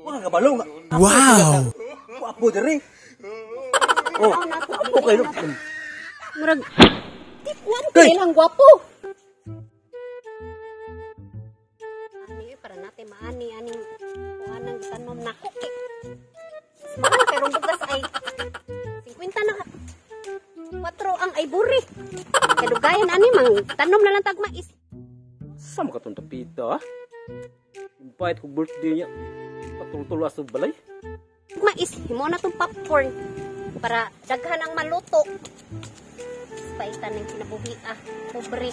Wala ka balong. Wow! Wapo diri. Oh, apo kayo. Murag di kuan kay lang gwapo. Ani para natin maani aning kuan ang gitanom nako kay. Mahal pero bugas ay 50 na. 4 ang ivory. Kadugayan ani mang tanom na lang tag mais. Sa mga katong tapita, ha? Invite ko birthday niya. Patultulo sa balay. Mais, himo na tong popcorn para daghan ang maluto. Paitan ng kinabuhi ah, pobre.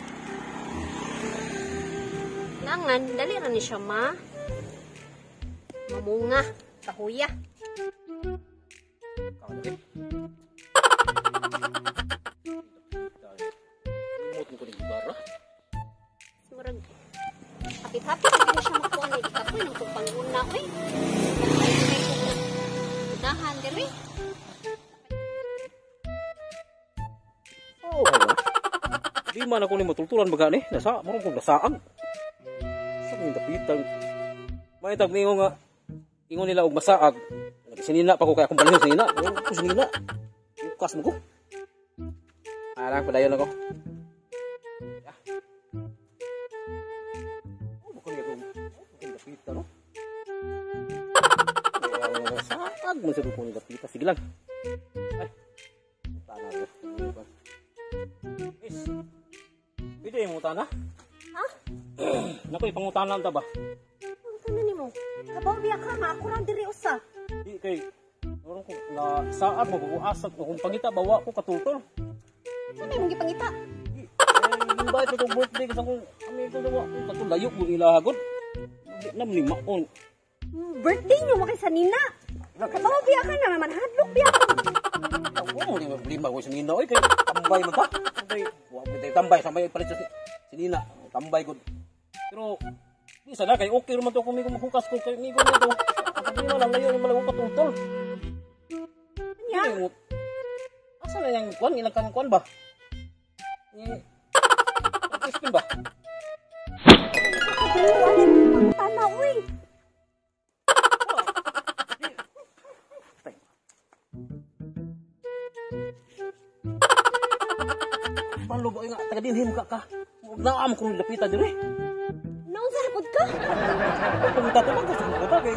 Langan, dali ra ni siya ma. Mamunga, kahuya. Limot mo ko ng bara. Murag hapit-hapit na siya makuha na ikapoy ng kong panguna oy. Unahan diri. Oh, wala. Di man ako ni matultulan baga ni. Nasa, marong kong nasaag. Sa kong dapitan. May tag ningo nga, ingon nila og masaag. Sinina pa ko kaya akong balhin sinina. Ko sinina. Bukas mo ko. Arang padayon ako. Oh, baka niya kong dapita, no? Saag man sa kong dapita. Sige lang. Ay. Tana ko. Miss. Pwede yung utana? Ha? Naku, ipangutana ta ba? Ang nimo. Kabaw biya ka nga ako ra diri usa. Di kay Norong ko na saad mo ko asag ko kung pangita bawa ko katultol. Sa may mong gipangita? Eh, invite ko birthday kasi akong amigo na wa ko katulayo ko ilahagod. Di na ni maon. Birthday nyo wa kay sa nina. Kabaw biya ka na manhadlok biya ka. Ako mo problema ko sa nina oy kay tambay man ta. Tambay, wa mo tayo tambay sa may palit sa si nina, tambay gud. Pero di sana kay okay man to kung migo mahukas ko kay migo na to. Ang problema lang layo ni malago katultol. Nya. Asa na yang kuan ilang kang kuan ba? Ni Crispin ba? Tana oy. Palo ba nga taga dinhi ka ka? Naam ko lapita diri. Naon sa rapod ka? Pangita ko man sa ko ta kay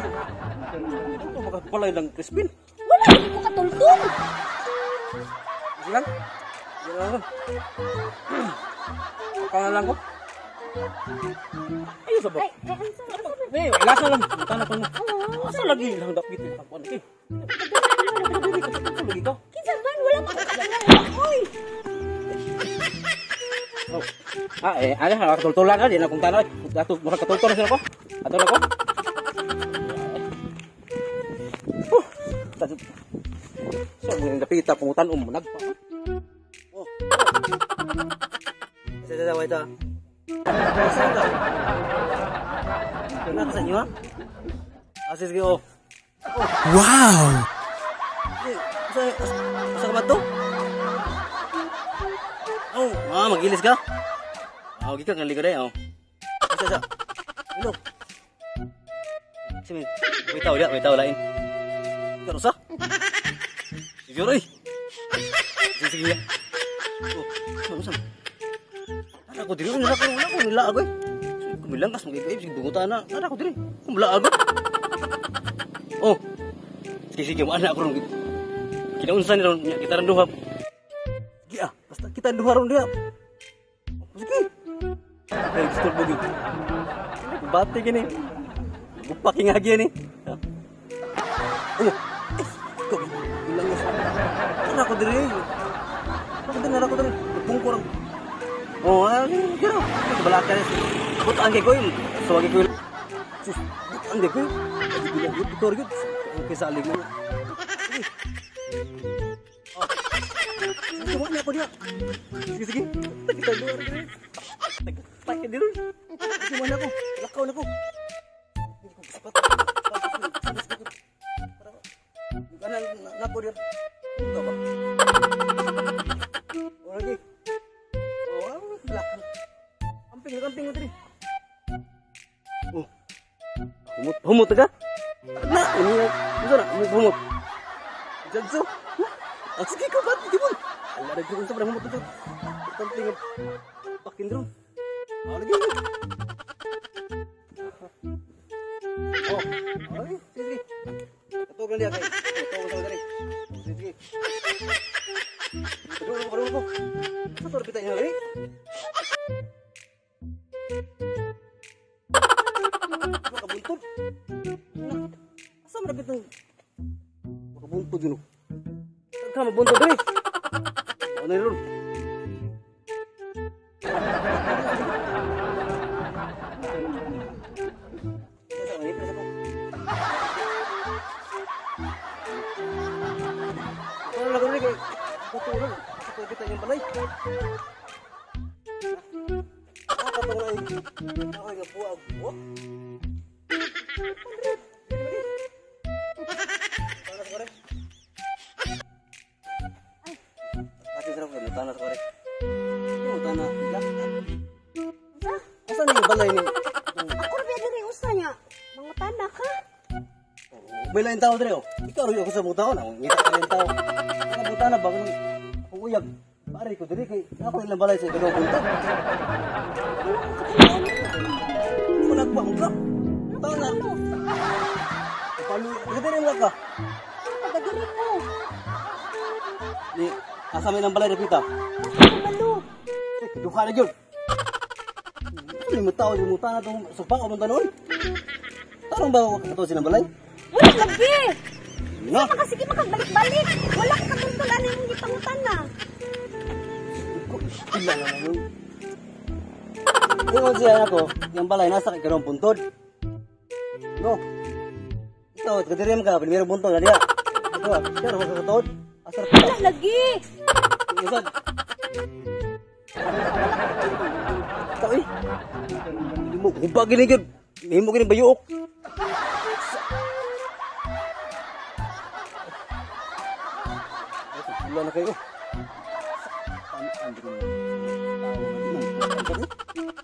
ito baka balay lang Crispin. Wala gid mo katultol. Sige lang. Sige lang. Kaya lang ko. Ayos ba? Ay, ay, ay, sa Eh, lasa lang. Tana ko mo. Asa lagi lang dapit ang kuan kay. Lagi ka. Kinsa man wala pa ka oy. Oh. Ah, eh, ano, katultulan na, di na kung tanaw. Ato, mura katultol na sila ko. Ato na ko. Oh, so, yung dapita, pungutan, nagpa. Oh, oh. Sa, wait, ah. Saan ka? Wala ka sa inyo, ha? Ah, sige, oh. Oh. Wow! Asa ka ba ito? Oh, ah, magilis ka? Ah, okay ka, kanli ka rin, oh. Asa, asa. Hello. Sige, may tao diya, may tao lain. Pero sa? Sige, oy. Sige, sige. Oh, ano sa? Nara ko diri, nara ko, nara ko, nila ako, eh. Kumilang kas magigayib, sige, bungutan na. Nara ko diri, kumla ako. Oh. Sige, sige, maana ako ron. Kinaunsa ni ron, kita ron duha. Sige, ah, basta kita duha ron diha. Sige. Ay, gusto mo gyud. Bati gini. Gupak nga gini. Oh. Ilang mas. Nara ko diri. Nara ko diri, nara ko diri. Pungko rang. Oh, ah, gero. Balaka ni. Butan kay koy. Suwagi koy. Sus, butan kay koy. Sige, gyud ko gyud. Okay sa alig mo. Sige. Oh. Sige, wala ko diha. Sige, sige. Kita duha diri. Tag diri. Sige, wala ko. Lakaw na ko. Nako diha. Ito ba? Oh, lagi. Oh, black. Amping, amping mo diri. Oh. Humot, humot. Humot ka? Na, unya. Unsa na? Humot. Jagso. Ah, sige ko ba? Di mo. Ala ra unsa pa humot to. Tanting pakin dron. Ah, lagi. Oh, ay, sige. Katog lang diya kay. Katog sa diri. Sige. Padulong ko, padulong ko. Sa to kita niya lagi. Makabuntod. Asa man dapat nang makabuntod yun? Tagka mabuntod diri. Ano ron? Ano lang kay katulong. Sa kita yung balay. Ako ay ako nga buag. Asa ni balay ni? Ako ra diri usa nya. Mangutana ka. May lain tao diri oh. Ikaw ra ako sa mutaon ako. Ngita ka lain tao. Ang mutana ba kung uyag pare ko diri kay ako ilang balay sa ikaw punta. Wala pa ang drop. Tao na. Palu, diri lang ka. Taga diri ko. Ni asa may nang balay dapita? Balo. Duha na gyud. Ano mo tao yung mutana tong supang o tanon? Tarong ba ako kato silang balay? Wala gabi. No. Saka sige makagbalik-balik. Wala ka katungtol ani imong gipangutana. Pila na lang. Ingon siya ako, yung balay nasa kay karong puntod. No. Ikaw, kadirim ka, primero buntod na diha. Ito, pero ka katod. Asar ka. Wala lagi. Usad. Tao eh. Mo hubag gini gyud. Nihimo gini bayuok. Wala na kayo.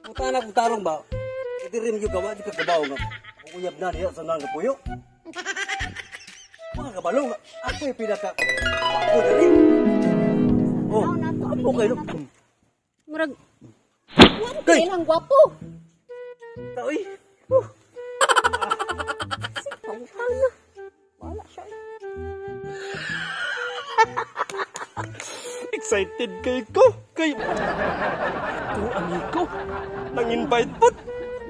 Puta na kung tarong ba? Itirim yung gawa, di ka kabaw nga. Uyab na niya sa nang kapuyo. Mga kabalo nga. Ako yung pinaka... Ako na rin. Oh, okay. Murag... Kay lang gwapo. Tao eh. Pangutana. Wala siya eh. Excited kay ko. Kay akong amigo nang invite po.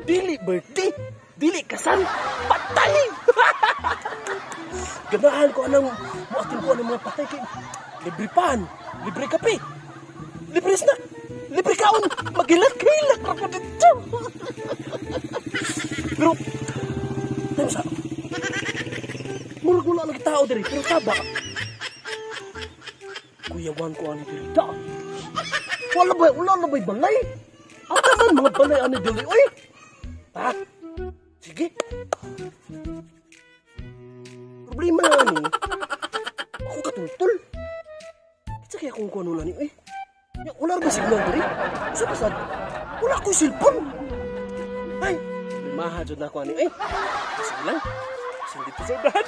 Dili birthday, dili kasal, patay. Ganahan ko anang muatin ko anang mga patay kay libre pan, libre kape, libre snack, libre kaon, magilak-hilak ra ko dito. Pero sa murag wala lagi tao diri pero saba. Kuyawan ko ani diri ta. Wala ba balay? Ata man mga balay ani diri oy. Ha? Sige. Problema na ani. Ako katultol. Kitsa kaya kung kuno lani oy. Ya wala ba signal diri? Usa pa sad. Wala ko cellphone. Ay, problemaha jud na ako ani oy. Sige lang. Sindi pa sa udahan.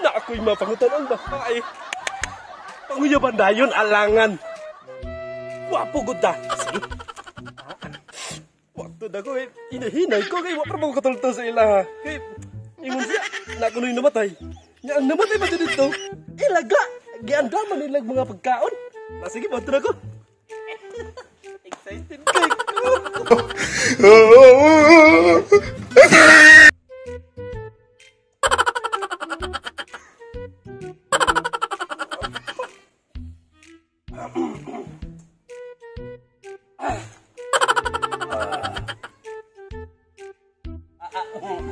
Na ako'y mapangutan-on ba? Ay. Panguyaban dayon alangan. Wapo gud ta. Sige. Wakto na ko eh. Inahinay ko kay wa pa mo katulto sa ila. Kay ingon siya na kunoy namatay. Nya ang namatay ba dito? Ilaga. Giandaman nilag mga pagkaon. Ah, sige, bato na ko. Excited kay ko.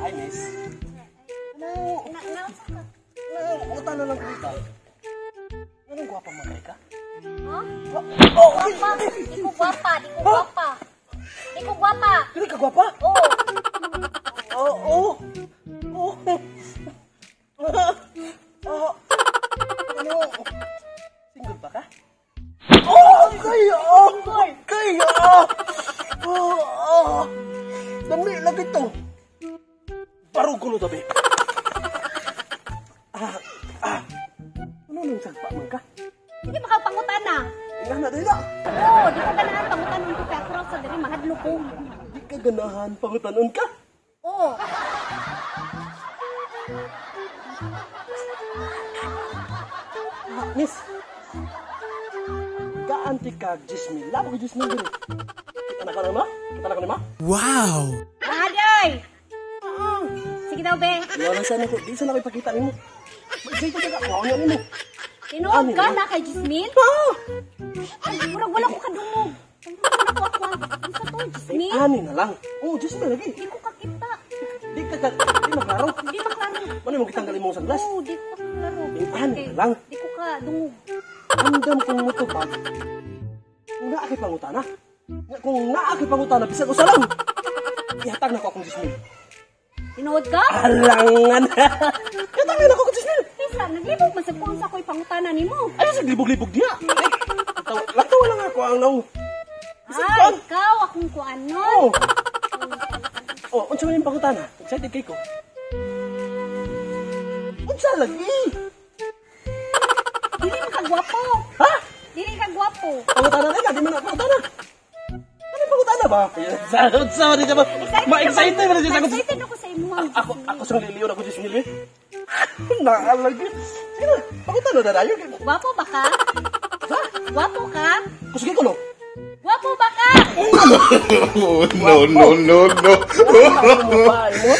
Hi, miss. Ano? Ano? Na lang kita. Anong gwapa magay ka? Ha? Oh, gwapa. Di ko gwapa, di ko gwapa. Di ko gwapa. Dili ka gwapa? Oo. Oo. Oo. Oo. Ano? Single ba ka? Oh, kaya. Kaya. Oh, oh. Dami lagi to. Barog ko no to. Ah, ah. Ano nang sagpa man ka? Sige makapangutana. Ingana na dili na. Oo, di ko ganahan pangutanon ko kay ako ra sa diri mahadlok ko. Di ka ganahan pangutanon ka. Oo. Ah, miss. Gaanti ka 10,000. Labo ka 10,000 diri. Kita na ka na ma? Kita na ka na ma? Wow! Mahaday. Sige daw be. Wala sana ko. Di sana ko ipakita nimo. Excited ka. Wow na nimo. Tinuod Ano ka yun? na kay Jasmine? Ah! Ay, murag wala ko kadungog. Ay, wala ko ako. Unsa to, Jasmine? Ani na lang. Oh, 10,000 lagi. Di ko kakita. Di ka ka di maklaro. Di maklaro. Ano mo gitanggalin mo ang sunglass? Oo, di ko kaklaro. Ani na lang. Di ko kadungog. Andam kong mutubag. Kung naa kay pangutana. Nga, kung naa kay pangutana bisag usa lang. Ihatag na ko akong 10,000. Tinuod ka? Alangan. Ihatag na ko akong 10,000. Pisa, naglibog man sa kung sa ako'y pangutana nimo. Ano sa libog-libog niya? Ay, latawa lang ako ang naong. Bisag Ay, kuan. ikaw akong kuan nun. Oh. Oh, unsa man yung pangutana? Excited kay ko. Unsa lagi? Dili man ka gwapo. Ha? Dili ka gwapo. Pangutana na di man ako pangutana. Ano pangutana ba? Unsa man siya ba? Ma-excited man siya sa Excited ako sa imo. Ako ako sa liliyon ako 10,000 eh. Naalagi. Sige na, pangutana na dayo. Gwapo ba ka? Ha? Gwapo ka? Kusugin ko no. Gwapo ba ka? Oh, no, no, no, no. Ano ba mo?